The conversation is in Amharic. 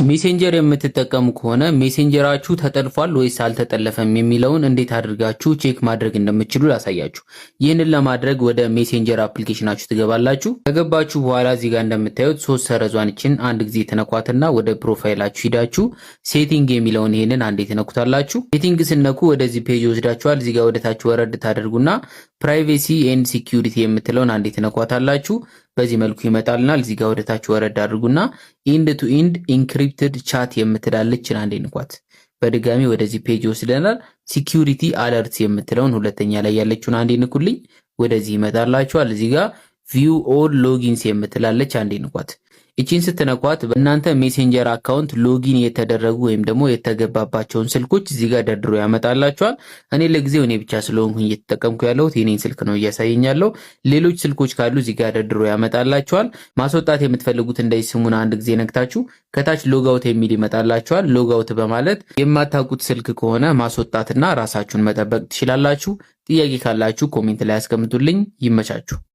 Messenger የምትጠቀሙ ከሆነ Messenger ኣችሁ ተጠልፏል ወይስ አልተጠለፈም የሚለውን እንዴት አድርጋችሁ check ማድረግ እንደምትችሉ ላሳያችሁ። ይህንን ለማድረግ ወደ Messenger application ኣችሁ ትገባላችሁ። ከገባችሁ በኋላ እዚህ ጋር እንደምታዩት ሶስት ሰረዟን ይችን አንድ ጊዜ ትነኳትና ወደ profile ኣችሁ ሂዳችሁ setting የሚለውን ይህንን አንዴ ትነኩታላችሁ። Setting ስትነኩ ወደዚህ page ይወስዳችኋል። እዚህ ጋር ወደታች ወረድ ታደርጉና privacy and security የምትለውን አንዴ ትነኳታላችሁ። በዚህ መልኩ ይመጣልናል። እዚህ ጋር ወደታች ወረድ አድርጉና end to end encrypted chat የምትላለችን አንዴ ንኳት። በድጋሚ ወደዚህ page ይወስደናል። Security alert የምትለውን ሁለተኛ ላይ ያለችውን አንዴ ንኩልኝ። ወደዚህ ይመጣላችኋል። እዚህ ጋር view all logins የምትላለች አንዴ ንኳት። ይቺን ስትነኳት በእናንተ Messenger account login የተደረጉ ወይም ደግሞ የተገባባቸውን ስልኮች እዚህ ጋር ደርድሮ ያመጣላችኋል። እኔ ለጊዜው እኔ ብቻ ስለሆንኩኝ እየተጠቀምኩ ያለሁት የኔን ስልክ ነው እያሳየኝ ያለው። ሌሎች ስልኮች ካሉ እዚህ ጋር ደርድሮ ያመጣላችኋል። ማስወጣት የምትፈልጉት እንደዚህ ስሙን አንድ ጊዜ ነክታችሁ ከታች logout የሚል ይመጣላችኋል። Logout በማለት የማታውቁት ስልክ ከሆነ ማስወጣትና ራሳችሁን መጠበቅ ትችላላችሁ። ጥያቄ ካላችሁ comment ላይ ያስቀምጡልኝ። ይመቻችሁ።